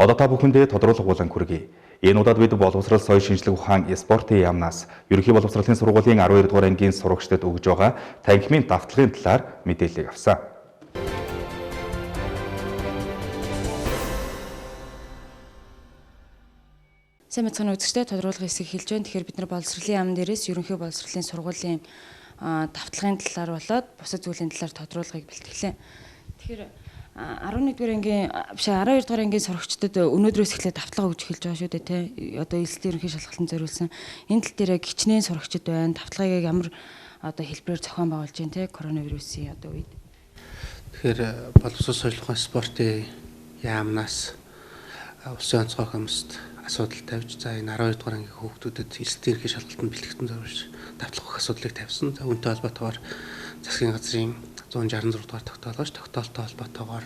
Одоо та бүхэндээ тодруулах булан хүргэе. Энэ удаад бид боловсрол соёл шинжлэх ухаан спортын яамнаас ерөнхий боловсролын сургуулийн 12 дугаар ангийн сурагчдад өгж байгаа танхимын давтлагын талаар мэдээллийг авсан. Сайн мэцхан үзэгчтэй тодруулах хэсэг хэлж байна. Тэгэхээр бид нар боловсролын яам дээрээс ерөнхий боловсролын сургуулийн давтлагын талаар болоод бусад зүйлийн талаар тодруулгыг бэлтгэлээ. Тэгэхээр 11 дугаар ангийн биш 12 дугаар ангийн сурагчдад өнөөдрөөс эхлээд давтлага өгж эхэлж байгаа шүү дээ, тий. Одоо элсэлтийн ерөнхий шалгалтанд зориулсан. Энэ тал дээр яг хичнээн сурагчид байна. Давтлагыг ямар одоо хэлбэрээр зохион байгуулж байна, тий, коронавирусын одоо үед. Тэгэхээр боловсрол соёл ухаан спортын яамнаас улсын онцгой комист асуудал тавьж, за энэ 12 дугаар ангийн хүүхдүүдэд элсэлтийн ерөнхий шалгалтанд бэлтгэн зориулж давтлага өгөх асуудлыг тавьсан. За үүнтэй холбоотойгоор засгийн газрын 166 дугаар тогтоолгоч тогтоолтой холбоотойгоор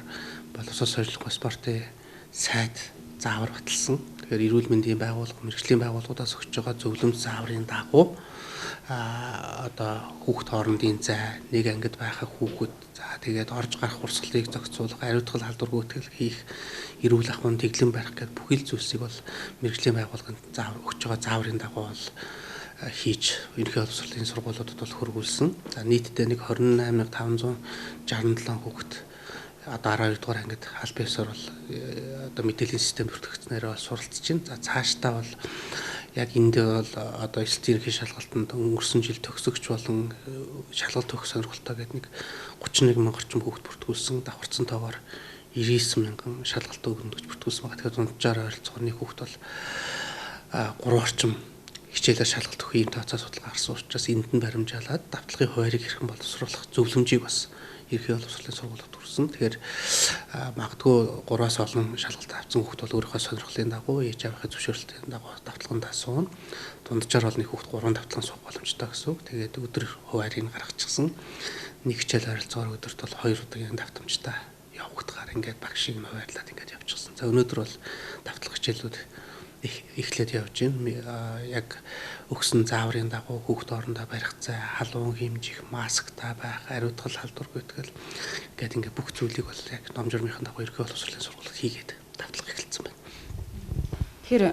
боловсрол соёл ухаан спортын сайд заавар баталсан. Тэгэхээр эрүүл мэндийн байгууллага, мэргэжлийн байгууллагуудаас өгч байгаа зөвлөмж зааврын дагуу одоо хүүхд хоорондын зай, нэг ангид байх хүүхэд, за тэгээд орж гарах урсгалыг зохицуулах, ариутгал халдвар гүйтгэл хийх, эрүүл ахуйн тэглэн барих гэдэг бүхэл зүйлсийг бол мэргэжлийн байгууллагын заавар өгч байгаа зааврын дагуу бол хийж ерөнхий боловсролын сургуулиудад бол хөргүүлсэн. За нийтдээ нэг 28567 хүүхэд одоо 12 дугаар ангид аль биесээр бол одоо мэдээллийн систем бүртгэгдснээр бол суралцж байна. За цаашдаа бол яг энд бол одоо элсэлтийн ерөнхий шалгалтанд өнгөрсөн жил төгсөгч болон шалгалт өгөх сонирхолтой гэдэг нэг 31 мянган орчим хүүхэд бүртгүүлсэн. Давхарцсан тоогоор 99 мянган шалгалт өгнө гэж бүртгүүлсэн байгаа. Тэгэхээр дунджаар ойролцоогоор нэг хүүхэд бол 3 орчим хичээлээр шалгалт өгөх ийм тооцоо судалгаа гарсан учраас энд нь баримжаалаад давтлагын хуваарийг хэрхэн боловсруулах зөвлөмжийг бас ерөнхий боловсролын сургуулиуд хүрсэн. Тэгэхээр магадгүй 3-аас олон шалгалт авсан хүүхэд бол өөрийнхөө сонирхлын дагуу ээж аавынхаа зөвшөөрлтийн дагуу давтлагандаа сууна. Дунджаар бол нэг хүүхэд 3 давтлаган суух боломжтой гэсэн үг. Тэгээд өдөр хуваарийг гаргачихсан. Нэг хичээл ойролцоогоор өдөрт бол 2 удаагийн давтамжтай явагдахаар ингээд багшийг нь хуваарлаад ингээд явчихсан. За өнөөдөр бол давтлага хичээлүүд эхлээд явж байна. Яг өгсөн зааврын дагуу хүүхд орондоо барих зай, халуун хэмжих, масктай байх, ариутгал халдвар гүйтгэл гэдэг ингээд бүх зүйлийг бол яг ном журмынхын дагуу ерөнхий боловсролын сургуулиуд хийгээд давтлага эхэлсэн байна. Тэгэхээр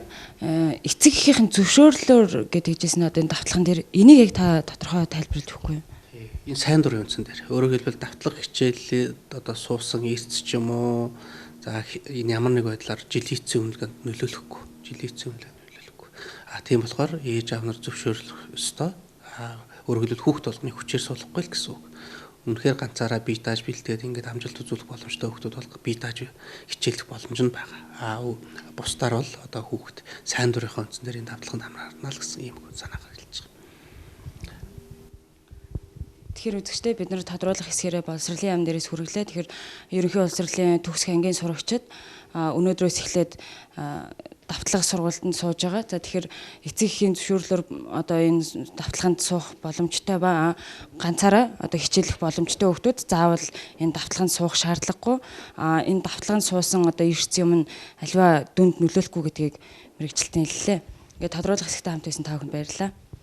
эцэг эхийнхэн зөвшөөрлөөр гэдэг хэлжсэн одоо энэ давтлаган дээр энийг яг та тодорхой тайлбарлаж өгөхгүй юу? Энэ сайн дурын үндсэн дээр. Өөрөөр хэлбэл давтлага хичээлээ одоо суусан эрц ч юм уу, за энэ ямар нэг байдлаар жилийн эцсийн үнэлгээнд нөлөөлөхгүй. Жилийн эцсийн үнэлгээнд нөлөөлөхгүй. А тийм болохоор ээж аав нар зөвшөөрлөх ёстой. А өөрөөр хэлбэл хүүхд болгоны хүчээр суулгахгүй л гэсэн үг. Үнэхээр ганцаараа бие дааж бэлтгээд ингээд амжилт үзүүлэх боломжтой хүүхдүүд бол бие дааж хичээлэх боломж нь байгаа. А бусдаар бол одоо хүүхд сайн дурынхаа үндсэн дээр энэ давтлаганд хамрагдана л гэсэн ийм санаа гаргалж байгаа. Тэгэхээр үзэгчдээ бид нар тодруулах хэсгээрээ боловсролын яам дээрээс хүргэлээ. Тэгэхээр ерөнхий боловсролын төгсөх ангийн сурагчид өнөөдрөөс эхлээд давтлага сургуультанд сууж байгаа. За тэгэхээр эцэг эхийн зөвшөөрлөөр одоо энэ давтлаганд суух боломжтой ба ганцаараа одоо хичээлэх боломжтой хүүхдүүд заавал энэ давтлаганд суух шаардлагагүй. Энэ давтлаганд суусан одоо эрс юм нь аливаа дүнд нөлөөлөхгүй гэдгийг мэргэжилтэн хэллээ. Ингээд тодруулах хэсэгтээ хамт байсан та бүхэнд баярлалаа.